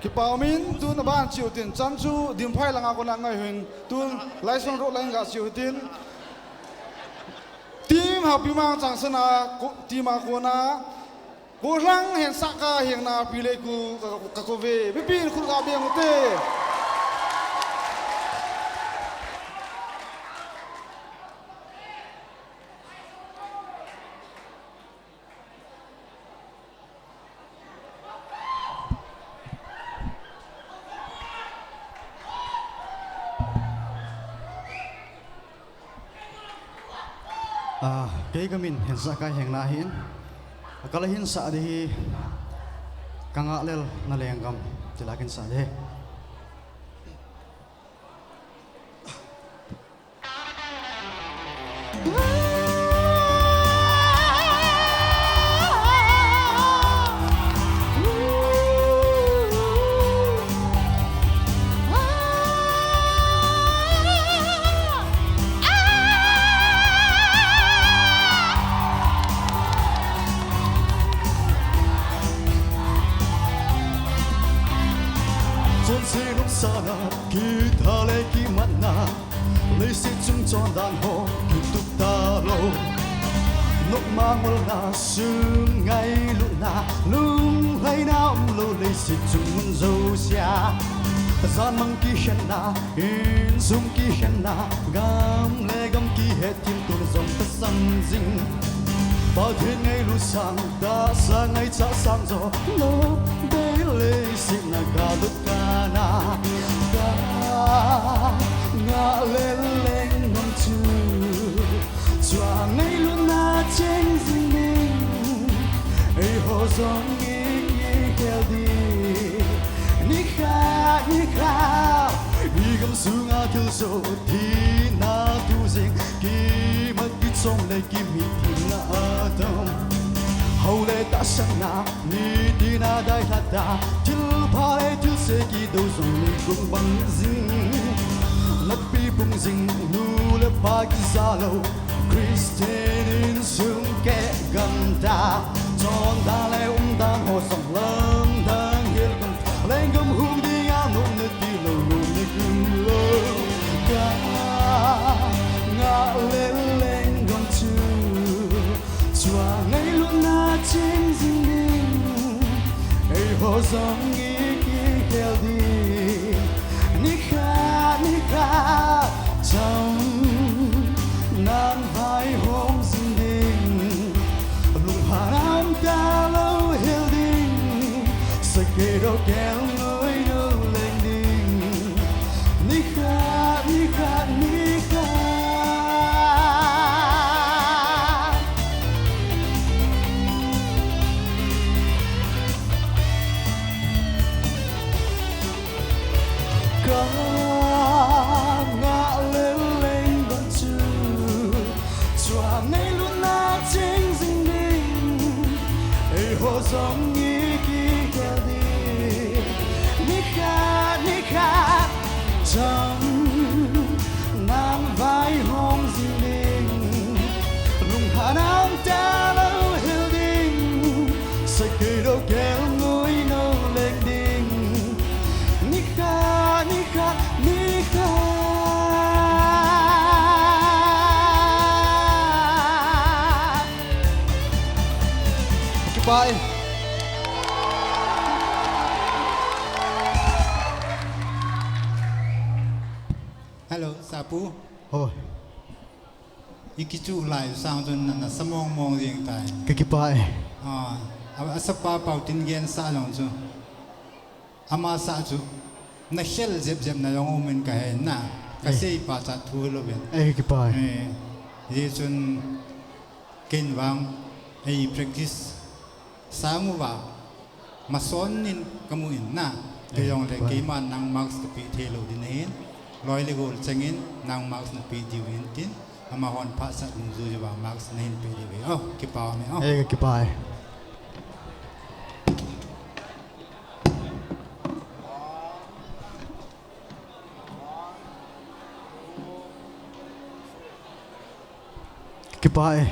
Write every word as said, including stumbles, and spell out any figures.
Kipa umin, tun aban cheu tin, chan chu Dimphai langa kona ngai hin, tun Laisong Road lang ga cheu tin. Team Happy Mang Changsana, ko-, team a kona, Kolhang Hensah Kahengna Pi Leiku ka, ka, ka kove, mipin khut ga beng ute. Ah, kei kamin Hensah Kahengna ahin. Kala hinsah ding hi, Ka Ngahlelna Lenggam, ti la kahinsah ding. Chonse nopsahna, kitha le kimatna, leiset chung chondan ho kitup talou. Nopma ngolna, sum ngailutna, lunglhaina umlou leiset chung mun jousea. Janmang kikhenna, insung kikhenna, gam le gam kihetthemtona jong tasam jing. Pathen ngailut sang, tahsa ngaichat sang jo, nop dei leiset na galut kana. Ka ngahlel lenggam chu, chua ngailutna cheng jing ding, eiho jong i kikhel ding. Nikhat, nikhat, i gamsunga thilsoh thina tu jing, kimat kichom le kimithemna atam. Hao le tahsanna, nitina dailhah a, thilpha le thilse kidou jong nikong bang jing. Natpi pung jing, nu le pa kija lou, Christian insung keh gamtah. Chondan le umdan ho jong lamdang hel gam, lenggam hung dinga nopna tilou, nopna umlou. Ka ngahlel lenggam chu, chua ngailutna cheng jing ding, eiho jong i kikhel ding. Nikhat, nikhat, chamnan vaihom jing ding, lunghanna umtalou hel ding, sakei doh kelngoi nou leng ding. Nikhat, nikhat, nikhat. Ka ngahlel lenggam chu, chua ngailutna cheng jing ding, eiho jong i kikhel ding. Nikhat, nikhat, chamnan vaihom jing ding, lunghanna umtalou hel ding, sakei doh kelngoi nou leng ding. Nikhat, nikhat, nikhat. Kipah e. Hello, Sapu. Ho. I kichuh lai sang chun na, nasa mong mong jeng tai. Ka kipah e. Ah, a, a sapa Pau Tin Gen sa jong chu. Ama sa chu, na khel jep jep na jong um in ka he na, ka Eh. sei pachat thu hilou vin. Eh, kipah e. Eh, hijeh chun ken vang, ei practice sang uva, mason in ka mu in na, Eh, kei jong le kipah e. Keima nang marks ka pe thei lou ding ahin, loi le gol cheng in nang marks na pe diu ahin tin, amahon pachat nung jui uva marks na hin pe diu ahi. Oh, kipah e, oh. Eh, kipah e. Kipah e.